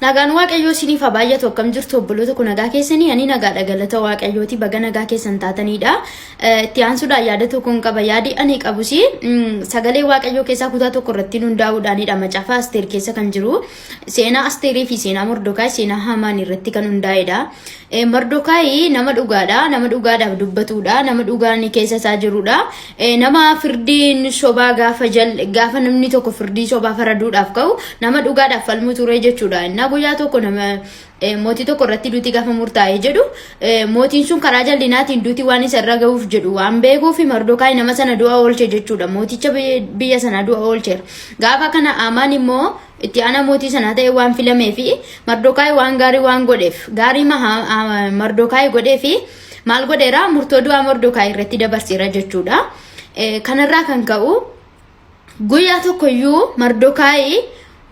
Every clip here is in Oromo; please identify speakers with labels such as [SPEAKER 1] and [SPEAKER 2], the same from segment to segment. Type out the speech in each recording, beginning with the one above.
[SPEAKER 1] Nagaan Waaqayyoo isiniif haa baay'atu. Akkam jirtu obboloota koo? Nagaa keessanii? Ani nagaadha, galata Waaqayyooti. Baga nagaa keessan taatanidha. Itti aansuudhaan yaada tokkoon qaba. Yaadi ani qabus sagalee Waaqayyoo keessaa kutaa tokko irratti hundaa'uudhaanidha. Macaafa Asteer keessa kan jiru seenaa Asteerii fi seenaa Mordokaay, seenaa Hamaan irratti kan hundaa'edha. Mordokaay nama dhugaadha. Nama dhugaadhaaf dubbatudha. Nama dhugaan keessa isaa jirudha. Nama firdiin sobaa gaafa gaafa namni tokko firdii sobaa faraduudhaaf ka'u nama dhugaadhaaf falmu ture jechuudha. Innaa guyyaa tokko nama mootii tokko irratti duuti gaafa murtaa'ee jedhu, mootiin sun karaa jallinaatiin duuti waan isa irra gahuuf jedhu waan beekuuf Mordokaay nama sana du'a oolche jechuudha. Mooticha biyya sanaa du'a oolcheera. Gaafa kana Amaan immoo itti aanaa mootii sanaa ta'e waan filamee fi Mardokaay waan gaarii waan godheef, gaarii Mardokaay godhee fi maal godheera? Murtoo du'aa Mardokaay irratti dabarseera jechuudha. Kanarraa kan ka'u guyyaa tokkoyyuu Mardokaay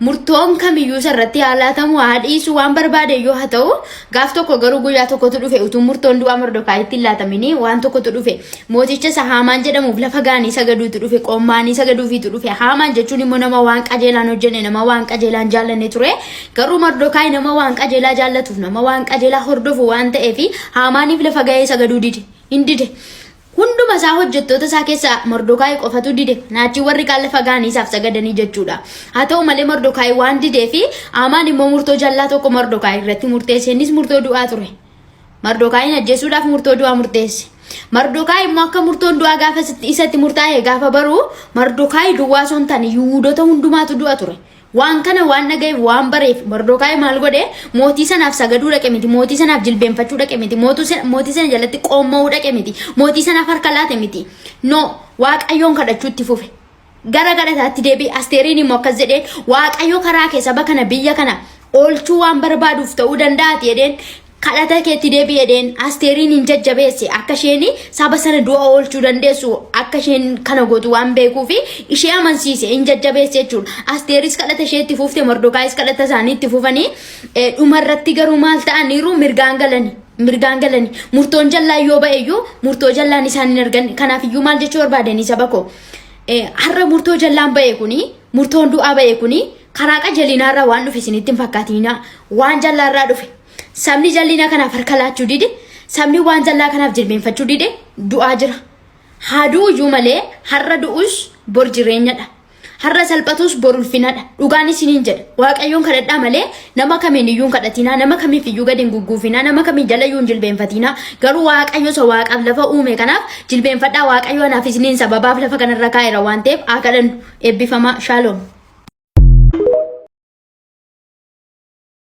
[SPEAKER 1] murtoon kamiyyuu isarratti haa laatamu haa dhiisu, waan barbaade iyyuu haa ta'u, gaaf tokko garuu guyyaa tokkotu dhufe, utuu murtoon du'aa Mordokaayitti hin laatamini waan tokkotu dhufe. Mooticha isa Haamaan jedhamuuf lafa ga'anii sagaduutu dhufe, qoommaanii sagaduufiitu dhufe. Haamaan jechuun immoo nama waan qajeelaan hojjenne, nama waan qajeelaan jaallanne ture. Garuu Mordokaay nama waan qajeelaa jaallatuuf, nama waan qajeelaa hordofu waan ta'eef Haamaaniif lafa ga'ee sagaduu dide. Hin dide. Hunduma isaa hojjettoota isaa keessaa Mordokaay qofatu dide. Naachi warri kaan lafa ga'anii isaaf sagadanii jechuudha. Haa ta'u malee Mordokaay waan didee fi Haamaan immoo murtoo jallaa tokko Mordokaay irratti murteesse. Innis murtoo du'aa ture. Mordokaayin ajjeesuudhaaf murtoo du'aa murteesse. Mordokaay immoo akka murtoon du'aa gaafa isatti murtaa'e gaafa baru, Mordokaay duwwaa osoo hin taane Yihuudoota hundumaatu du'a ture. Waan kana waan dhaga'eef, waan bareef, Mordokaay maal godhe? Mootii sanaaf sagaduu dhaqe miti, mootii sanaaf jilbeenfachuu dhaqe miti, mootii sana jalatti qoomma'uu dhaqe miti, mootii sanaaf harka laate miti. No, Waaqayyoon kadhachuu itti fufe. Gara kadhataatti deebi'e. Asteeriin immoo akkas jedheen: "Waaqayyo karaa kee saba kana, biyya kana oolchuu waan barbaaduuf ta'uu danda'aati" jedheen. "Kadhata keetti deebi'i" jedheen. Asteeriin hin jajjabeesse. Akka isheen saba sana du'a oolchuu dandeessu, akka isheen kana gootu waan beekuuf ishee amansiise, hin jajjabeesse jechuudha. Asteeris kadhata ishee itti fufte, Mordokaayis kadhata isaanii itti fufanii, dhumarratti garuu maal ta'aniiru? Mirgaan galani. Mirgaan galani. Murtoon jallaa yoo ba'e iyyuu murtoo jallaan isaan hin arganne. Kanaaf iyyuu maal jechuu barbaadanii, saba koo? Har'a murtoo jallaan ba'e kuni, murtoon du'aa ba'e kuni karaa qajeelinaarraa waan dhufe isinitti hin fakkaatinaa. Waan jallaarraa dhufe. Sabni jallina kanaaf harka laachuu dide, sabni waan jallaa kanaaf jilbeenfachuu dide du'aa jira. Haa du'u iyyuu malee har'a du'us bor jireenyadha. Har'a salphatus bor ulfinadha. Dhugaan isiniin jedha. Waaqayyoon kadhadhaa malee nama kamiin iyyuu hin kadhatinaa, nama kamiif iyyuu gadi hin gugguufinaa, nama kamiin jala iyyuu hin jilbeenfatinaa. Garuu Waaqayyo isa waaqaaf lafa uume kanaaf jilbeenfadhaa. Waaqayyo anaaf isiniin sababaaf lafa kanarra kaa'eera waan ta'eef haa kadhannu. Eebbifamaa. Shaaloom.